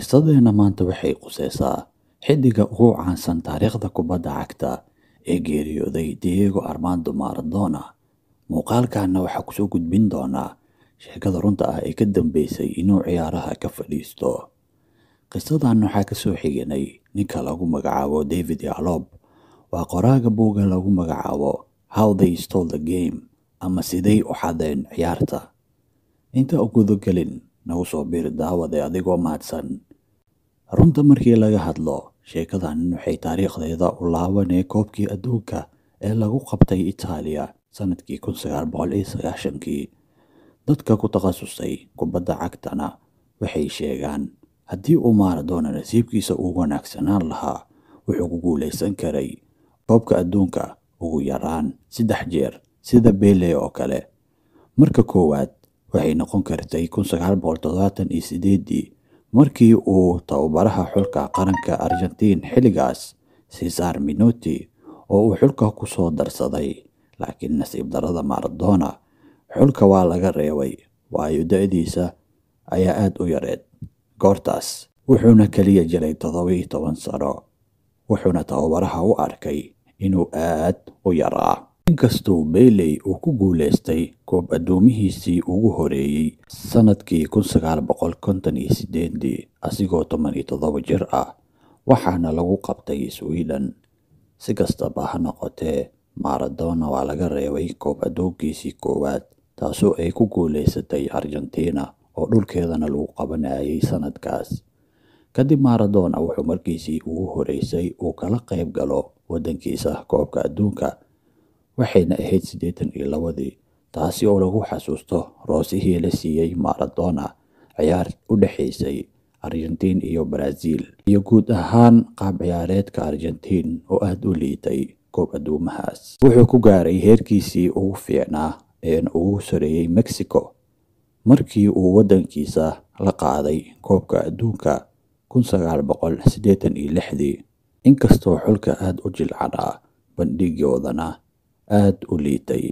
Qisadeena maanta waxay quseysaa xiddiga ugu caansan taariikhda kubadda cagta ee geeriyooday, Diego Armando Maradona. Muuqaalkanna waxaa kusoo gudbin doonaa sheekada runta ah ee ka dambeysay inuu ciyaaraha ka fadhiisto. Qisadan waxaa kasoo xiganay ninka lagu magacaabo David Yalob, waa qoraaga buugga lagu magacaabo How They Stole the Game ama Siday u xadeen ciyaarta. Inta u gudagelin, nagu soo biir daawade adigoo mahadsan. Runta markii laga hadlo, sheekadan waxay taariikhdeeda u laabanee koobkii adduunka ee lagu qabtay Itaaliya sanadkii 1990-kii. Dadka ku takhasusay kubadda cagtana waxay sheegaan haddii uu Maradona nasiibkiisa uu wanaagsanaan lahaa, wuxuu ku guuleysan karay koobka adduunka ugu yaraan 3 jeer sida Pele oo kale. Marka koowaad waxay noqon kartay 1978-dii markii uu tababaraha xulka qaranka Argentine xilligaas, Cesar Menotti, oo uu xulka ku soo darsaday, laakiin nasiib darrada Maradona xulka waa laga reebay, waayo da'diisa ayaa aad u yareed goortaas, wuxuuna kaliya jiray 17 sano, wuxuuna tababaraha u arkay inuu aad u yaraa. Inkastuu Pele uu ku guuleystay koob adduumihiisii ugu horeeyay sanadkii 1958-dii asigoo 17 jir ah, waxaana lagu qabtay Sweden. Si kastaba ha noqotee, Maradona waa laga reebay koob adduunkiisii koowaad, taasoo ay ku guuleysatay Argentina oo dhulkeedana lagu qabanayay sanadkaas. Kadib Maradona wuxuu markiisii ugu horeysay uu kala qayb galo waddankiisa koobka adduunka, waxayna ahayd 82-dii, taasi oo lagu xasuusto roosihii la siiyey Maradona ciyaar u dhexeysay Argentine iyo Brazil, iyo guud ahaan qaab ciyaareedka Argentine oo aad u liitay koob adduumahaas. Wuxuu ku gaaray heerkiisii ugu fiicnaa ee ugu sareeyay Mexico markii uu waddankiisa la qaaday koobka adduunka 1986-dii, inkastoo xulka aad u jilcanaa, bandhigoodana aad u liitay.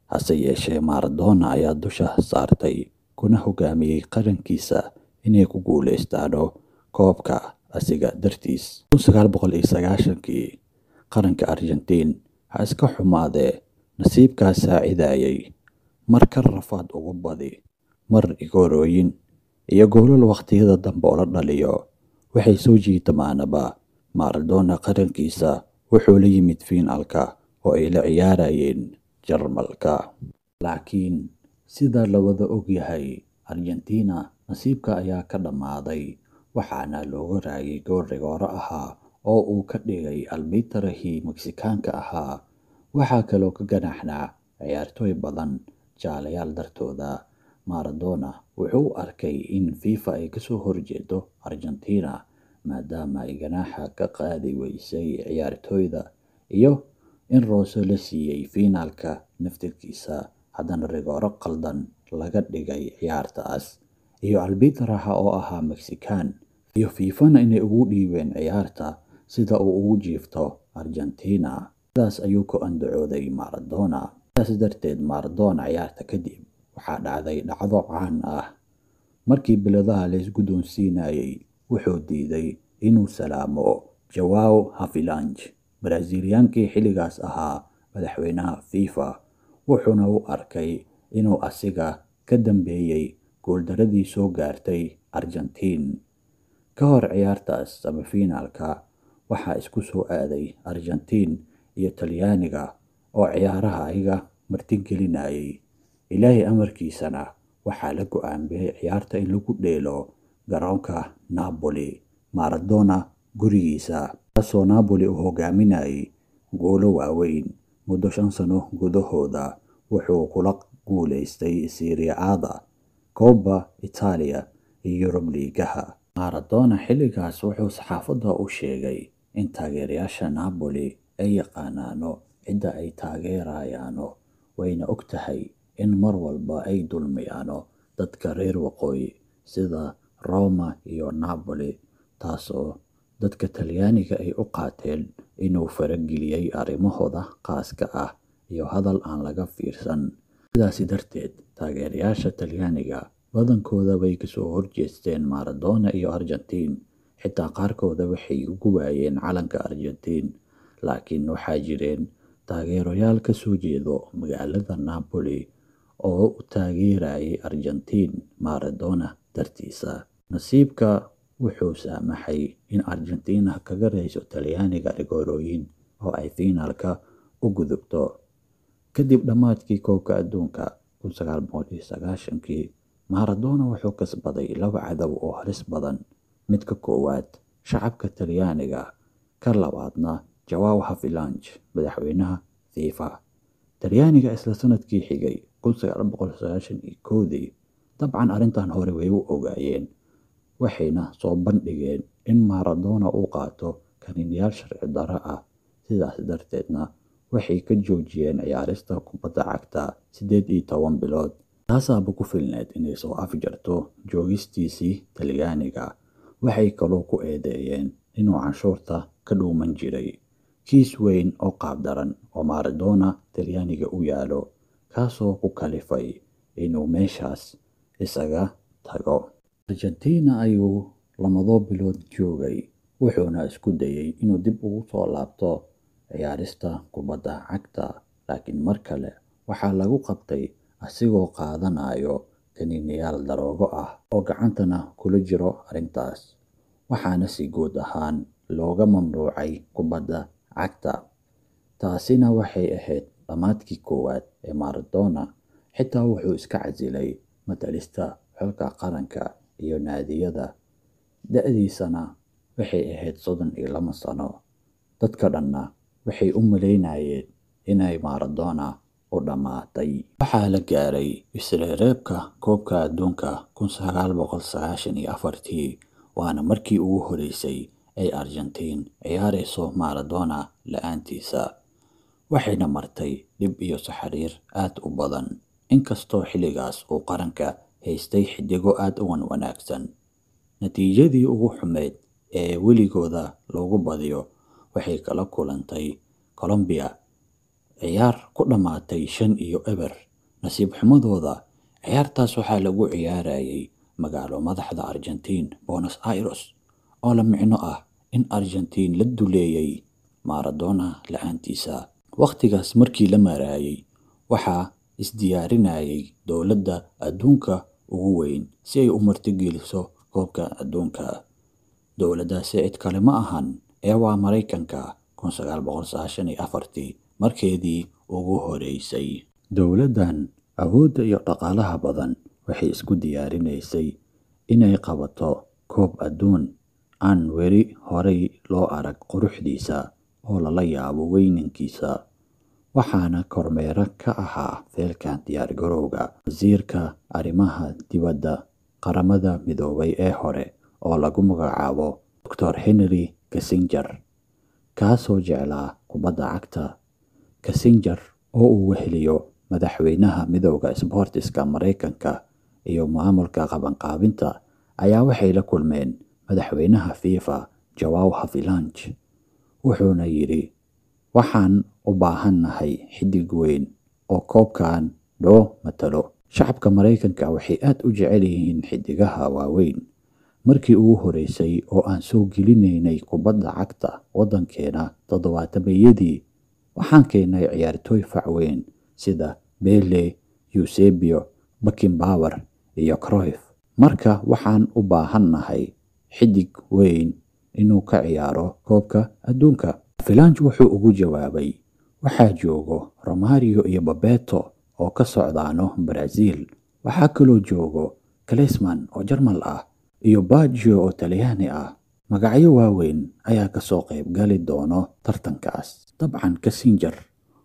Hase yeeshee Maradona ayaa dusha saartay kuna hogaamiyey qarankiisa inay ku guuleystaano koobka asiga dartiis. 1990-kii qaranka Argentine ha iska xumaadee, nasiibkaa saacidayay, mar ka rafaad ugu badi, mar igoorooyin iyo goolal waqtiyada dambe oo la dhaliyo waxay soo jiitamaanaba. Maradona qarankiisa wuxuu la yimid fiinalka oo ay la ciyaarayeen Jarmalka, laakiin sida la wada ogyahay Argentina nasiibka ayaa ka dhammaaday, waxaana looga raayay gool rigooro ahaa oo uu ka dhigay albitarahii Meksikaanka ahaa. Waxaa kaloo ka ganaxnaa ciyaartooy badan jaalayaal dartooda. Maradona wuxuu u arkay in FIFA ay kasoo horjeedo Argentina maadaama ay ganaaxa ka qaadi weysay ciyaartooyda iyo in roose la siiyey fiinaalka naftirkiisa, haddana rigooro qaldan laga dhigay ciyaartaas, iyo albitaraha oo ahaa Mexican, iyo FIFAna inay ugu dhiibeen ciyaarta sida uu ugu jiifto Argentina. Sidaas ayuu ku andacooday Maradona. Sidaas darteed Maradona ciyaarta kadib waxaa dhacday dhacdo caan ah. Markii biladaha la isguddoonsiinayay, wuxuu diiday inuu salaamo Joao Havelange, Braziliaankii xilligaas ahaa madaxweynaha FIFA, wuxuuna u arkay inuu asiga ka dambeeyay guuldaradii soo gaartay Argentine. Ka hor ciyaartaas semifinaalka waxaa isku soo aaday Argentine iyo Talyaaniga oo ciyaaraha ayaga martigelinayay. Ilaahay amarkiisana waxaa la go'aamiyay ciyaarta in lagu dheelo garoonka Napoli, Maradona gurigiisa, taasoo Napoli uu hogaaminayay guulo waaweyn muddo 5 sano gudahooda. Wuxuu kula guuleystay Serie A-da, Coppa Italia iyo Yurub Liigaha. Maradona xilligaas wuxuu saxaafadda u sheegay in taageerayaasha Napoli ay yaqaanaano cidda ay taageerayaano, wayna og tahay in mar walba ay dulmiyaano dadka reer waqooyi sida Roma iyo Napoli, taasoo dadka Talyaaniga ay u qaateen inuu farageliyay arrimahooda khaaska ah iyo hadal aan laga fiirsan. Sidaasi darteed taageerayaasha Talyaaniga Badankooda way ka soo horjeesteen Maradona iyo Argentine, xitaa qaarkooda waxay gubayeen calanka Argentine. Laakiin waxaa jireen taageerayaal ka soo jeedo magaalada Napoli oo u taageerayay Argentine Maradona dartiisa. Nasiibka wuxuu saamaxay in Argentina kaga reyso Talyaaniga rigoorooyin oo ay fiinaalka u gudubto. Kadib dhammaadkii Koobka Adduunka 1990kii, Maradona wuxuu kasbaday laba cadow oo halis badan. Midka koowaad, shacabka Talyaaniga, ka labaadna Joao Havelange, madaxweynaha FIFA. Talyaaniga isla sanadkii xigay 1991dii, dabcan arrintan hore way u ogaayeen, waxayna soo bandhigeen in Maradona uu qaato kaniiniyaal sharci darro ah, sidaas darteedna waxay ka joojiyeen ciyaarista kubadda cagta 18 bilood. Taasaaba ku filneyd inay soo afjarto joogistiisii Talyaaniga. Waxay kaloo ku eedeeyeen inuu canshuurta ka dhuuman jiray. Kiis weyn oo qaab daran oo Maradona Talyaaniga u yaalo, kaasoo ku kalifay inuu meeshaas isaga tago. Argentina ayuu 2 bilood joogay, wuxuuna isku dayay inuu dib ugu soo laabto ciyaarista kubadda cagta, laakiin mar kale waxaa lagu qabtay asigoo qaadanayo kaniiniyaal daroogo ah oo gacantana kula jiro arrintaas. Waxaana si guud ahaan looga mamnuucay kubadda cagta. Taasina waxay ahayd dhammaadkii koowaad ee Maradona. Xitaa wuxuu iska casilay matalista xulka qaranka iyo naadiyada. Da'diisana waxay ahayd 32 sano. Dadka dhanna waxay u malaynayeen inay Maradona u dhammaatay. Waxaa la gaaray isreebreebka Koobka Adduunka 1994tii, waana markii ugu horeysay ay Argentine ciyaareyso Maradona la'aantiisa. Waxayna martay dhib iyo saxariir aad u badan, inkastoo xilligaas uu qaranka haystay xiddigo aad u wanaagsan. Natiijadii ugu xumeyd ee weligooda loogu badiyo waxay kala kulantay Colombia, ciyaar ku dhammaatay 5-0. Nasiib xumadooda, ciyaartaas waxaa lagu ciyaarayay magaalo madaxda Argentine, Buenos Aires, oo la micno ah in Argentine la duleeyay Maradona la'aantiisa. Waqtigaas markii la marayay, waxaa isdiyaarinayay dowladda adduunka ugu weyn si ay u martigeliso Koobka Adduunka. Dowladdaasi cid kale ma ahan ee waa Mareykanka 1994tii markeedii ugu horeysay. Dowladdan awoodda iyo dhaqaalaha badan waxay isku diyaarinaysay inay qabato koob adduun aan weli horay loo arag quruxdiisa oo lala yaabo weynankiisa. Waxaana kormeera ka ahaa feelka diyaargarowga wasiirka arrimaha dibadda Qaramada Midoobay ee hore oo lagu magacaabo Dr. Henry Kissinger, kaasoo jeclaa kubadda cagta. Kissinger oo uu weheliyo madaxweynaha Midowga Isboortiska Mareykanka iyo maamulka qabanqaabinta ayaa waxay la kulmeen madaxweynaha FIFA Joao Havelange, wuxuuna yidhi: "Waxaan u baahannahay xiddig weyn oo koobkan noo matalo." Shacabka Mareykanka waxay aad u jecel yihiin xiddigaha waaweyn. Markii ugu horeysay oo aan soo gelinaynay kubadda cagta waddankeena 70-yadii, waxaan keennay ciyaartoy fac weyn sida Pele, Eusebio, Beckenbauer iyo Cruyff. Marka waxaan u baahannahay xiddig weyn inuu ka ciyaaro Koobka Adduunka. Havelange wuxuu ugu jawaabay: "Waxaa joogo Romario iyo Bebeto oo ka socdaano Brazil. Waxaa kaloo joogo Klinsmann oo Jarmal ah iyo Baggio oo Talyaani ah. Magacyo waaweyn ayaa ka soo qayb gali doona tartankaas." Dabcan Kissinger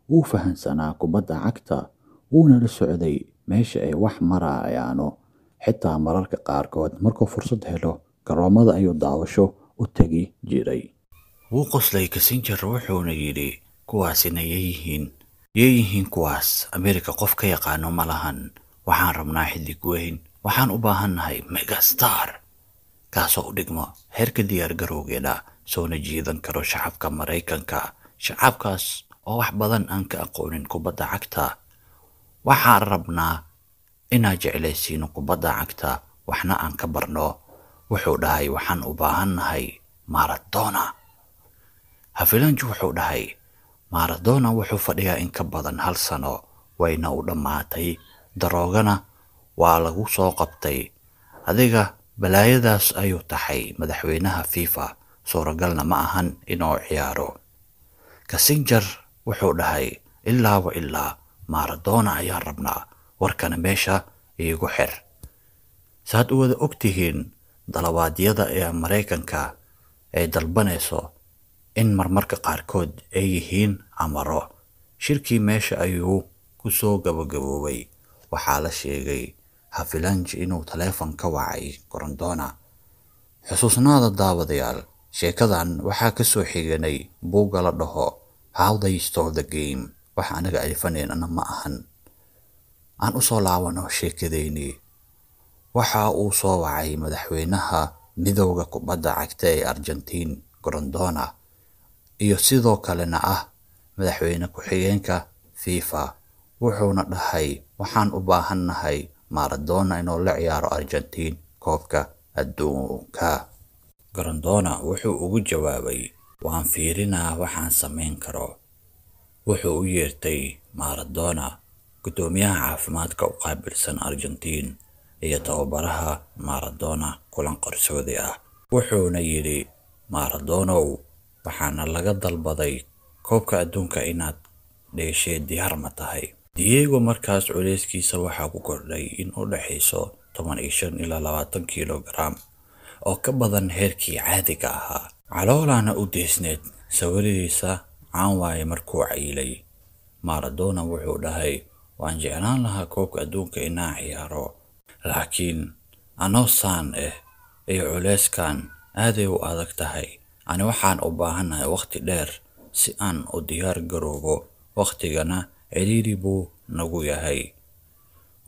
wuu fahansanaa kubadda cagta, wuuna la socday meesha ay wax marayaano. Xitaa mararka qaarkood markuu fursad helo, garoomada ayuu daawasho u tagi jiray. Wuu qoslay Kissinger wuxuuna yidhi: "Kuwaasina yeeyihiin yeeyihiin kuwaas Ameerika qof ka yaqaano ma lahan. Waxaan rabnaa xiddig weyn. Waxaan u baahannahay megastar kaasoo u dhigmo heerka diyaargarowgeena, soona jiidan karo shacabka Mareykanka, shacabkaas oo wax badan aan ka aqoonin kubadda cagta. Waxaan rabnaa Inaan jeclaysiino kubadda cagta, waxna aan ka barno. Wuxuu dhahay waxaan u baahannahay Maradona. Havelange wuxuu dhahay Maradona wuxuu fadhiyaa in ka badan 1 sano, wayna u dhammaatay, daroogana waa lagu soo qabtay. Adiga balaayadaas ayuu taxay madaxweynaha FIFA, suuragalna ma ahan inuu ciyaaro. Kissinger wuxuu dhahay ilaa wa ilaa Maradona ayaan rabnaa, warkana meesha iigu xir. Saad u wada ogtihiin dalawaadyada ee Mareykanka ay dalbanayso in marmarka qaarkood ay yihiin amaro. Shirkii meesha ayuu ku soo gabagaboobay. Waxaa la sheegay Havelange inuu taleefan ka wacay Grondona. Xusuusnaada daawadayaal, sheekadan waxaa ka soo xiganay buugga la dhaho How They Stole the Game. Wax anaga alifaneynana ma ahan. Aan u soo laabano sheekadeynii. Waxa uu soo wacay madaxweynaha midowga kubadda cagta ee Argentine, Grondona, iyo sidoo kalena ah madaxweyne ku-xigeenka FIFA. Wuxuuna dhahay waxaan u baahannahay Maradona inuu la ciyaaro Argentine koobka adduunka. Grondona wuxuu ugu jawaabay waan fiirinaa waxaan samayn karo. Wuxuu u yeertay Maradona, guddoomiyaha caafimaadka u qaabilsan Argentine, iyo tababaraha Maradona kulan qarsoodi ah. Wuxuuna yidhi Maradonow, waxaana laga dalbaday koobka adduunka inaad dheeshee, diyaar ma tahay? Diego markaas culeyskiisa waxaa ku kordhay in u dhaxayso 15 ilaa 20 kilogram oo ka badan heerkii caadiga ahaa. Caloolana u deysneed, sawiradiisa caan waaye markuu cayilay. Maradona wuxuu dhahay waan jeclaan lahaa koobka adduunka inaan ciyaaro, laakiin anoo saan iyo culeyskan aaday u adag tahay. Ani waxaan u baahanahay waqti dheer si aan u diyaar garoobo, waqtigana ciriiri buu nagu yahay.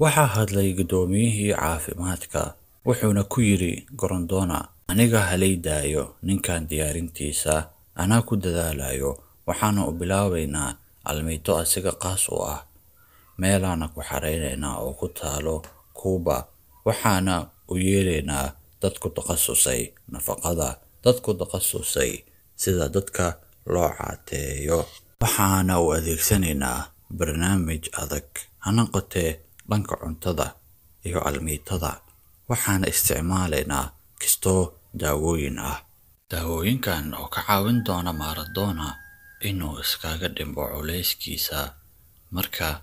Waxaa hadlay guddoomiyihii caafimaadka, wuxuuna ku yidhi Grondona, aniga halay daayo ninkan diyaarintiisa, anaa ku dadaalayo, waxaana u bilaabaynaa almiito asiga qaas u ah, meelaana ku xareynaynaa oo ku taalo Cuba, waxaana u yeeraynaa dad ku takhasusay nafaqada, dad ku takhasusay sida dadka loo caateeyo. Waxaana u adeegsanaynaa barnaamij adag, ha noqotee dhanka cuntada iyo almiitada. Waxaana isticmaalaynaa kistoo daawooyin ah. Daawooyinkan oo ka caawin doona Maradona inuu iskaga dhimo culeyskiisa. Marka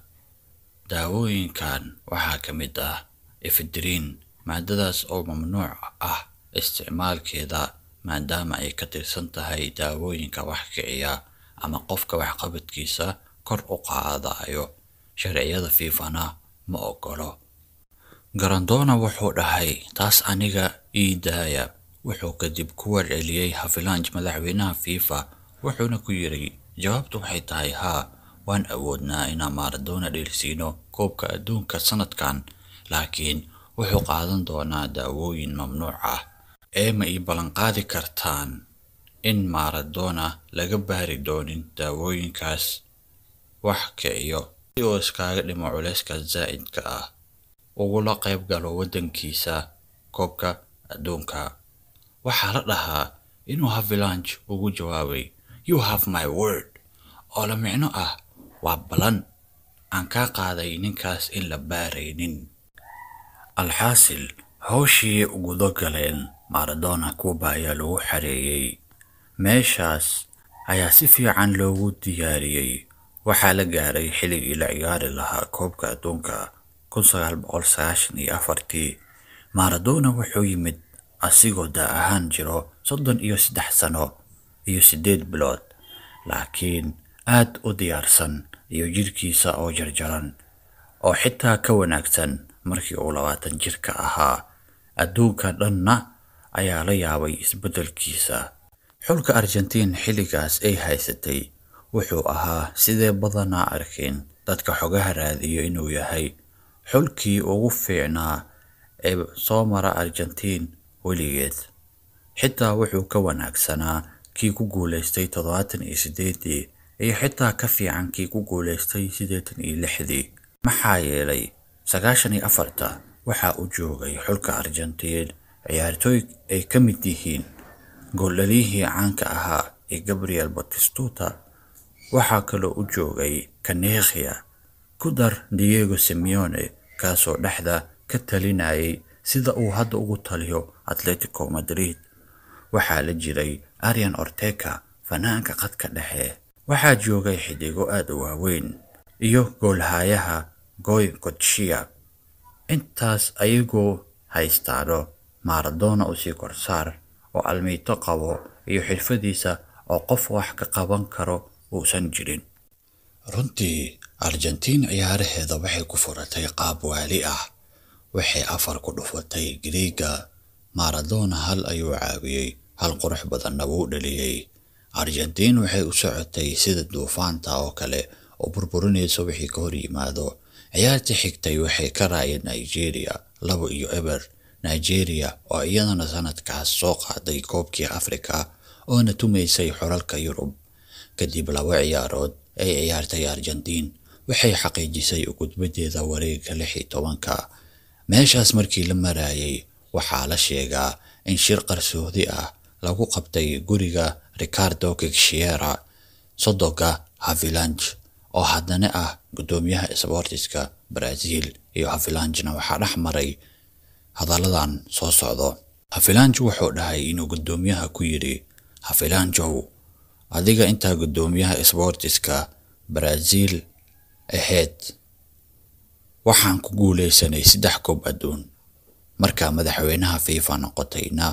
daawooyinkan waxaa ka mid ah ephedrine, maadadaas oo mamnuuc ah isticmaalkeeda maadaama ay ka tirsan tahay daawooyinka wax kiciya ama qofka waxqabadkiisa kor u qaadayo. Sharciyada FIFA-na ma ogolo. Grondona wuxuu dhahay taas aniga ii daaya. Wuxuu kadib ku warceliyay Havelange madaxweynaha FIFA, wuxuuna ku yidhi jawaabtu waxay tahay haa, waan awoodnaa inaan Maradona dheelsiino koobka adduunka sanadkan, laakiin wuxuu qaadan doonaa daawooyin mamnuuc ah. Ee ma ii ballanqaadi kartaan in Maradona laga baari doonin daawooyinkaas wax kiciyo si uu iskaga dhimo culeyska zaa'idka ah, ugula qayb galo waddankiisa koobka adduunka? Waxaa la dhahaa inuu Havelange ugu jawaabay you have my word, oo la micno ah waa ballan aan ka qaaday ninkaas in la baaraynin. Alxaasil, hawshii gudo galeen. Maradona Cuba ayaa lagu xareeyay. Meeshaas ayaa si fiican loogu diyaariyay. Waxaa la gaaray xilligii la ciyaari lahaa koobka adduunka 1994. Maradona wuxuu yimid asigoo da' ahaan jiro 33 sano iyo 8 bilood, laakiin aad u diyaarsan iyo jidhkiisa oo jarjaran oo xitaa ka wanaagsan markii uu 20 jirka ahaa. Adduunka dhanna ayaa la yaabay isbeddelkiisa. Xulka Argentine xilligaas ay haysatay wuxuu ahaa sidee badanaa arkeen dadka xogaha raadiyo inuu yahay xulkii ugu fiicnaa ee soo mara Argentine weligeed. Xitaa wuxuu ka wanaagsanaa kii ku guuleystay 78-dii iyo xitaa ka fiican kii ku guuleystay 86-dii. Maxaa yeelay 94 waxaa u joogay xulka Argentiin ciyaartooy ay ka mid yihiin gooldhaliyihii caanka ahaa ee Gabriel Batistuta. Waxaa kaloo u joogay Caniggia, ku dar Diego Simeone, kaasoo dhexda ka talinayay sida uu hadda ugu taliyo Atletico Madrid. Waxaa la jiray Arian Ortega, fanaanka khadka dhexe. Waxaa joogay xiddigo aad u waaweyn iyo goolhayaha Goycochea. Intaas ayagoo haystaano, Maradona u sii korsaar oo almiito qabo iyo xirfadiisa oo qof wax ka qaban karo uusan jirin. Runtii Argentiin ciyaaraheeda waxay ku furatay qaab waali ah. Waxay 4 ku dhufatay Giriiga. Maradona 1 ayuu caawiyey, 1 qurux badanna wuu dhaliyey. Argentiin waxay u socotay sida duufaanta oo kale oo burburinaysa wixii ka hor yimaado. Ciyaartii xigtay waxay ka raayeen Nigeria 2-0. Nigeria oo iyadana sanadkaas soo qaaday koobkii Afrika oona tumaysay xulalka Yurub. Kadib 2 ciyaarood ay ciyaartay Argentiin, waxay xaqiijisay u gudbideeda wareegga 16-ka. Meeshaas markii la marayay, waxaa la sheegaa in shir qarsoodi ah lagu qabtay guriga Ricardo Kixieira, sodoga Havelange, oo haddana ah guddoomiyaha isboortiska Brazil, iyo Havelangena waxaa dhex maray hadalladan soo socdo. Havelange wuxuu dhahay inuu guddoomiyaha ku yiri, Havelangeow, adiga intaa guddoomiyaha isboortiska Brazil ahayd, waxaan ku guuleysanay 3 koob adduun. Markaa madaxweynaha FIFA noqotayna,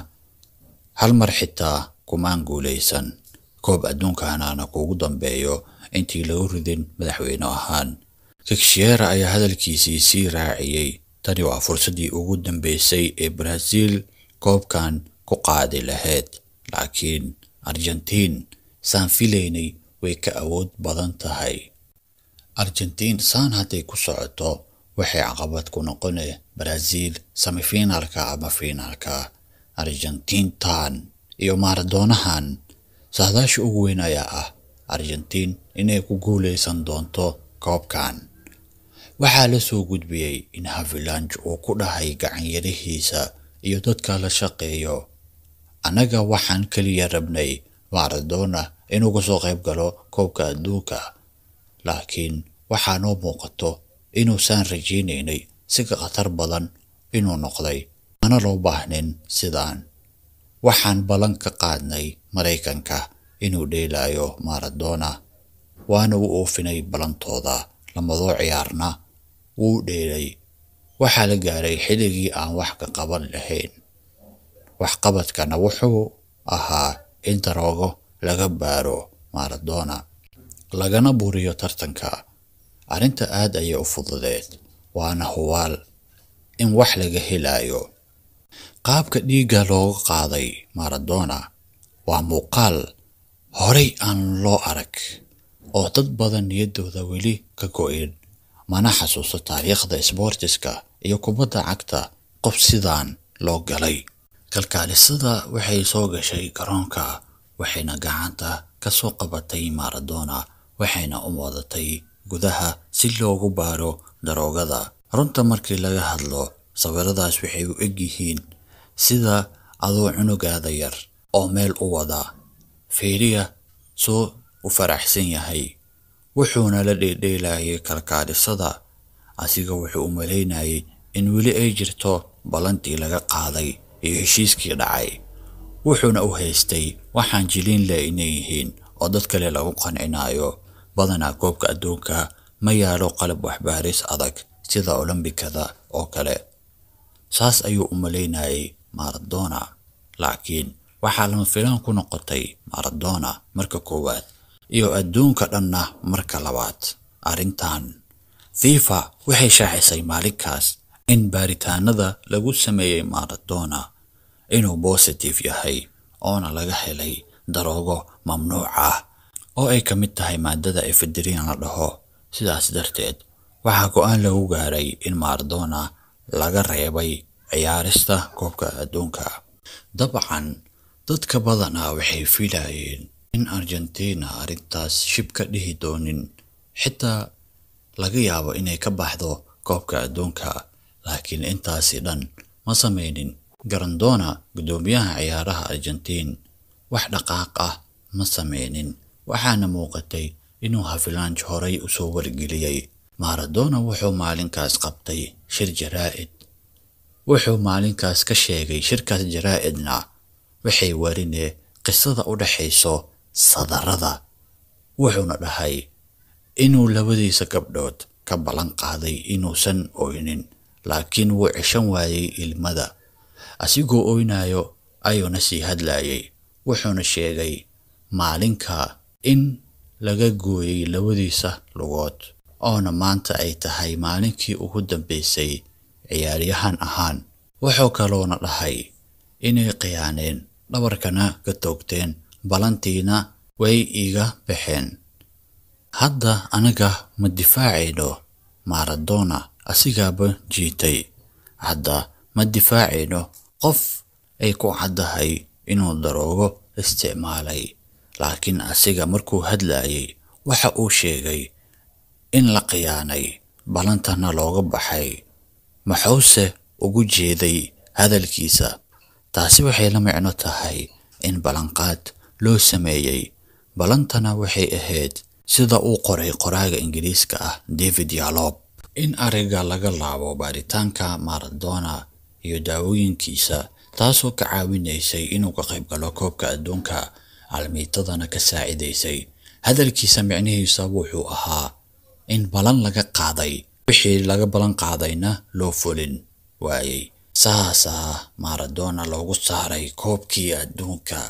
hal mar xitaa kumaan guuleysan. Koob adduunkana kuugu dambeeyo intii lagu ridin madaxweyne ahaan. Kixieira ayaa hadalkiisii sii raaciyay, tani waa fursaddii ugu dambeysay ee Brazil koobkan ku qaadi lahayd, laakiin Argentiin saan filaynay way ka awood badan tahay. Argentiin saan hadday ku socoto waxay caqabad ku noqonee Brazil semifinaalka ama finaalka. Argentintan iyo Maradonahan saadaasha ugu weyn ayaa ah Argentiin inay ku guuleysan doonto koobkan. Waxaa la soo gudbiyey in Havelange uu ku dhahay gacanyarihiisa iyo dadka la shaqeeyo, annaga waxaan kaliya rabnay Maradona inuu ka soo qayb galo koobka adduunka, laakiin waxaa noo muuqato inuusan rajaynaynay si ka khatar badan inuu noqday, mana loo baahnin sidaan. Waxaan ballan ka qaadnay Maraykanka inuu dheelayo Maradona, waana u oofinay ballantooda. Lamadoo ciyaarna wuu dheelay. Waxaa la gaaray xilligii aan wax ka qaban lahayn. Waxqabadkana wuxuu ahaa in daroogo laga baaro Maradona, lagana buriyo tartanka. Arrinta aad ayay u fududeed, waana hubaal in wax laga helayo. Qaabka dhiigga looga qaaday Maradona waa muuqaal horay aan loo arag oo dad badan niyaddooda weli ka go'in, mana xasuusto taariikhda isboortiska iyo kubadda cagta qof sidaan loo galay. Kalkaalisada waxay soo gashay garoonka, waxayna gacanta ka soo qabatay Maradona, waxayna u wadatay gudaha si loogu baaro daroogada. Runta markii laga hadlo, sawiradaas waxay u eg yihiin sida adoo cunugaada yar oo meel u wada. Fiiriya soo u faraxsan yahay, wuxuuna la dheedheelayay kalkaalisada. Asiga wuxuu u malaynayay in weli ay jirto ballantii laga qaaday iyo heshiiskii dhacay. Wuxuuna u haystay waxaan jilin leh inay yihiin oo dad kale lagu qancinayo. Badanaa koobka adduunka ma yaalo qalab waxbaaris adag sida Olombikada oo kale. Saas ayuu u malaynayay Maradona, laakiin waxaa lama filaan ku noqotay Maradona marka koowaad iyo adduunka dhanna marka labaad. Arrintan FIFA waxay shaacisay maalinkaas in baaritaanada lagu sameeyay Maradona inuu positive yahay, oona laga helay daroogo mamnuuc ah oo ay ka mid tahay maadada ephedrine la dhaho. Sidaas darteed waxaa go'aan lagu gaaray in Maradona laga reebay ciyaarista koobka adduunka. Dabcan dadka badanaa waxay filayeen in Argentina arrintaas shib ka dhihi doonin, xitaa laga yaabo inay ka baxdo koobka adduunka, laakiin intaasi dhan ma sameynin. Grandona, guddoomiyaha ciyaaraha Argentine, wax dhaqaaq ah ma sameynin, waxaana muuqatay inuu Havelange horay u soo wargeliyay. Maradona wuxuu maalinkaas qabtay shir jaraa'id. Wuxuu maalinkaas ka sheegay shirkaas jaraa'idna waxay warine qisada u dhaxayso sadarada. Wuxuuna dhahay inuu labadiisa gabdhood ka ballan qaaday inuusan oynin, laakiin wuu ceshan waayay ilmada. Asigoo oynayo ayuuna sii hadlayay. Wuxuuna sheegay maalinka in laga gooyay labadiisa lugood, oona maanta ay tahay maalinkii ugu dambeysay ciyaaryahan ahaan. Wuxuu kaloona dhahay inay khiyaaneen, dhabarkana ka toogteen, ballantiina way iga baxeen. Hadda anaga ma difaacayno Maradona, asigaaba jiitay. Hadda ma difaacayno qof ay ku caddahay inuu daroogo isticmaalay, laakiin asiga markuu hadlayay waxa uu sheegay in la khiyaanay, ballantana looga baxay. Maxuuse ugu jeeday hadalkiisa? Taasi waxay la micno tahay in ballanqaad loo sameeyay. Ballantana waxay ahayd sida uu qoray qoraaga Ingiriiska ah David Yallop, in ariga laga laabo baaritaanka Maradona iyo daawooyinkiisa, taasoo ka caawinaysay inuu ka qayb galo koobka adduunka, caalamiintadana ka saacidaysay. Hadalkiisa micnihiisa wuxuu ahaa in ballan laga qaaday, wixii laga ballan qaadayna loo fulin waayay. Saasaa Maradona loogu saaray koobkii adduunka.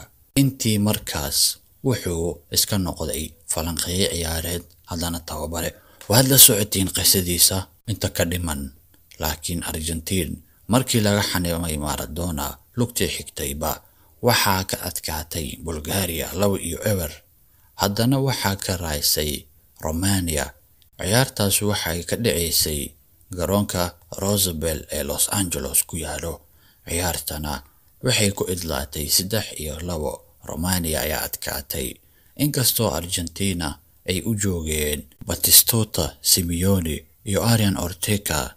Intii markaas wuxuu iska noqday falanqeeye ciyaareed, haddana tababare. Waad la socotiin qisadiisa inta ka dhiman. Laakiin Argentine markii laga xanimay Maradona lugtii xigtayba waxaa ka adkaatay Bulgaria 2-0. Haddana waxaa ka raaysay Romania. Ciyaartaas waxay ka dhacaysay garoonka Rosabel ee Los Angeles ku yaalo. Ciyaartana waxay ku idlaatay 3-2. Romania ayaa adkaatay. Inkastoo Argentina ay u joogeen Batistuta, Simeone iyo Arian Ortega,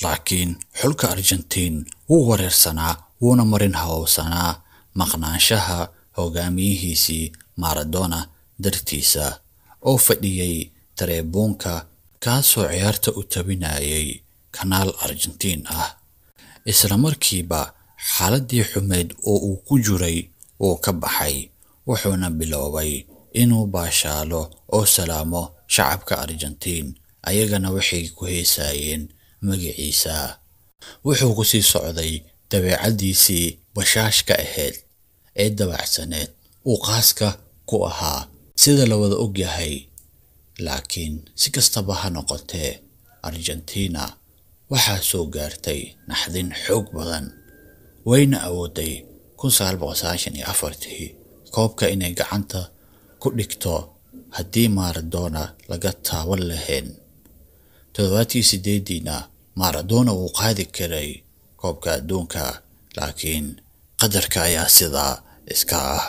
laakiin xulka Argentine wuu wareersanaa, wuuna marin hawsanaa maqnaanshaha hogaamiyihiisii Maradona dartiisa, oo fadhiyay tareebuunka kaasoo ciyaarta u tabinayay kanaal Argentine ah. Isla markiiba xaaladii xumeyd oo uu ku jiray wuu ka baxay, wuxuuna biloobay inuu baashaalo oo salaamo shacabka Argentine, ayagana waxay ku heesayeen magaciisa. Wuxuu ku sii socday dabeecadiisii bashaashka ahayd ee dabacsaneed uu qaaska ku ahaa, sida la wada ogyahay. Laakiin si kastaba ha noqotee, Argentina waxaa soo gaartay naxdin xoog badan, wayna awooday 1994 koobka inay gacanta ku dhigto haddii Maradona laga taaban lahayn. 78-diina Maradona wuu qaadi karay koobka adduunka, laakiin qadarka ayaa sidaa iska ah.